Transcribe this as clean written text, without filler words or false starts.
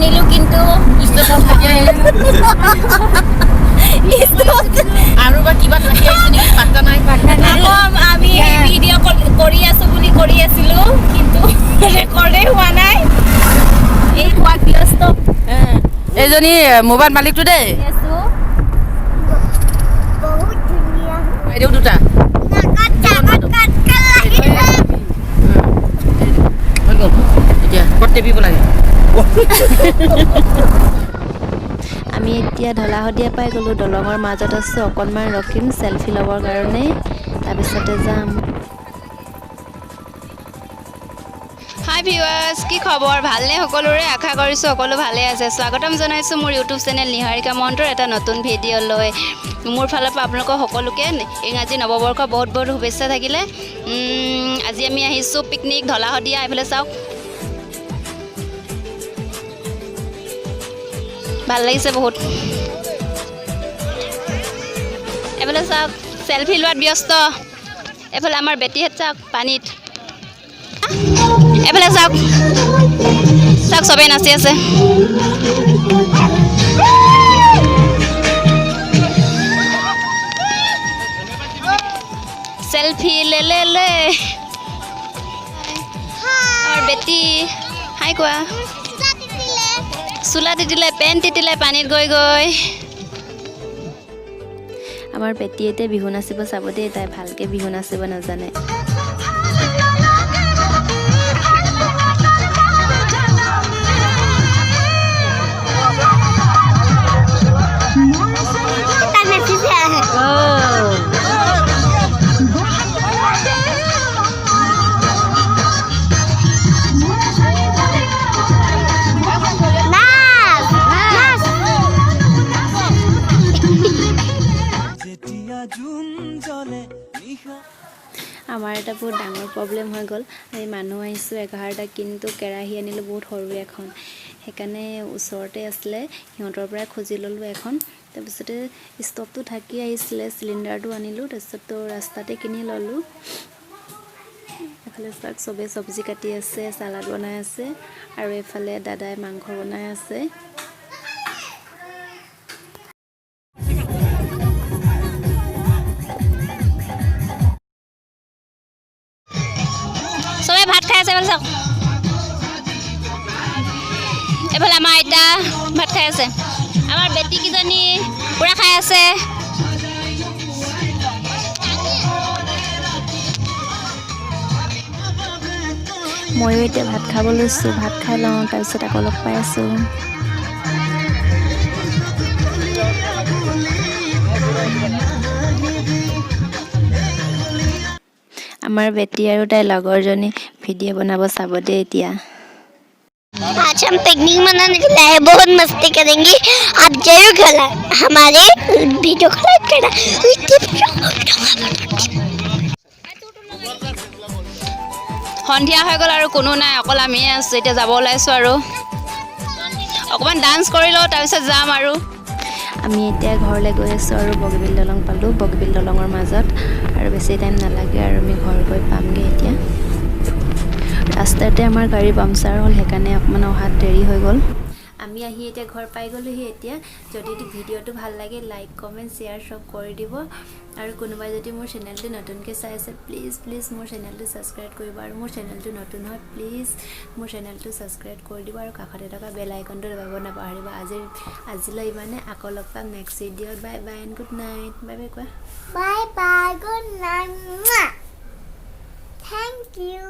আনিলো, কিন্তু আৰু বা কিবা থাকি আহিছে নেকি, পাত্তা নাই। আকৌ আমি ভিডিঅ' কৰি আছো বুলি কৰি আছিলো, কিন্তু ৰেকৰ্ডেই হোৱা নাই। এই খোৱাত ব্যস্ত। এইজনী মোবাইল মালিকটো দেই। আছো। বহুত ধুনীয়া। বাইদেউ দুটা। নাকত চাকত কাট লাগিছে। হৈ গ'ল, এতিয়া ক'ত টেপিব লাগে? আমি এতিয়া ঢলা শদিয়া পাই গ'লোঁ। দলঙৰ মাজত আছোঁ, অকণমান ৰখিম চেলফি ল'বৰ কাৰণে, তাৰপিছতে যাম। হাই ভিউৱাৰ্ছ, কি খবৰ? ভালনে সকলোৰে? আশা কৰিছোঁ সকলো ভালে আছে। স্বাগতম জনাইছোঁ মোৰ ইউটিউব চেনেল নিহাৰিকা মহন্তৰ এটা নতুন ভিডিঅ' লৈ। মোৰ ফালৰ পৰা আপোনালোকৰ সকলোকে ইংৰাজী নৱবৰ্ষৰ বহুত বহুত শুভেচ্ছা থাকিলে। আজি আমি আহিছোঁ পিকনিক ঢলা শদিয়া। এইফালে চাওক, ভাল লাগিছে বহুত। এইফালে চাওক, চেলফি লোৱাত ব্যস্ত। এইফালে আমাৰ বেটীহঁত চাওক পানীত। এইফালে চাওক, চাওক, চবেই নাচি আছে। চেলফি লে লে লে। আমাৰ বেটী, হাই কোৱা। চোলা তিতিলে, পেণ্ট তিতিলে পানীত গৈ গৈ। আমাৰ পেটীয়ে এতিয়া বিহু নাচিব চাব দেই, তাই ভালকৈ বিহু নাচিব নাজানে। তাই নাচিছে। নাচ নাচ। যেতিয়া জোন জ্বলে নিশা। আমাৰ এটা বহুত ডাঙৰ প্ৰব্লেম হৈ গ'ল। আমি মানুহ আহিছোঁ 11টা, কিন্তু কেৰাহী আনিলোঁ বহুত সৰু এখন। সেইকাৰণে ওচৰতে আছিলে, সিহঁতৰ পৰাই খুজি ল'লোঁ এখন। তাৰপিছতে ষ্টভটো থাকি আহিছিলে, চিলিণ্ডাৰটো আনিলোঁ, তাৰপিছত তো ৰাস্তাতে কিনি ল'লোঁ। এফালে চাওক, চবেই চব্জি কাটি আছে, চালাড বনাই আছে আৰু এইফালে দাদাই মাংস বনাই আছে। চবে ভাত খাই আছে। এইফালে চাওক, এইফালে আমাৰ আইতা ভাত খাই আছে। আমাৰ বেটী কেইজনী পূৰা খাই আছে। ময়ো এতিয়া ভাত খাব লৈছোঁ, ভাত খাই লওঁ, তাৰপিছত আকৌ লগ পাই আছোঁ। আমাৰ বেটী আৰু তাইৰ লগৰজনী ভিডিঅ' বনাব চাব দেই এতিয়া। आज हम पिकनिक मनाने के लिए आए, बहुत मस्ती करेंगे। आप जरूर घर हमारे वीडियो को लाइक करना। সন্ধিয়া হৈ গ'ল আৰু কোনো নাই, অকল আমিয়ে আছোঁ। এতিয়া যাব ওলাইছোঁ আৰু অকণমান ডান্স কৰি লওঁ, তাৰপিছত যাম আৰু। আমি এতিয়া ঘৰলৈ গৈ আছোঁ আৰু বগীবিল দলং পালোঁ। বগীবিল দলঙৰ মাজত আৰু বেছি টাইম নালাগে আৰু আমি ঘৰ গৈ পামগৈ। এতিয়া ৰাস্তাতে আমাৰ গাড়ী পামচাৰ হ'ল, সেইকাৰণে অকণমান অহাত দেৰি হৈ গ'ল। আমি আহি এতিয়া ঘৰ পাই গ'লোহি। এতিয়া যদি ভিডিঅ'টো ভাল লাগে, লাইক, কমেণ্ট, শ্বেয়াৰ চব কৰি দিব। আৰু কোনোবাই যদি মোৰ চেনেলটো নতুনকৈ চাই আছে, প্লিজ প্লিজ মোৰ চেনেলটো ছাবস্ক্ৰাইব কৰিব। আৰু মোৰ চেনেলটো নতুন হয়, প্লিজ মোৰ চেনেলটো ছাবস্ক্ৰাইব কৰি দিব আৰু কাষতে থকা বেল আইকনটো দবাব নাপাহৰিব। আজিলৈ ইমানে, আকৌ লগ পাম নেক্সট ভিডিঅ'ত। Bye bye and good night. Bye bye কোৱা। Bye bye, good night. Thank you.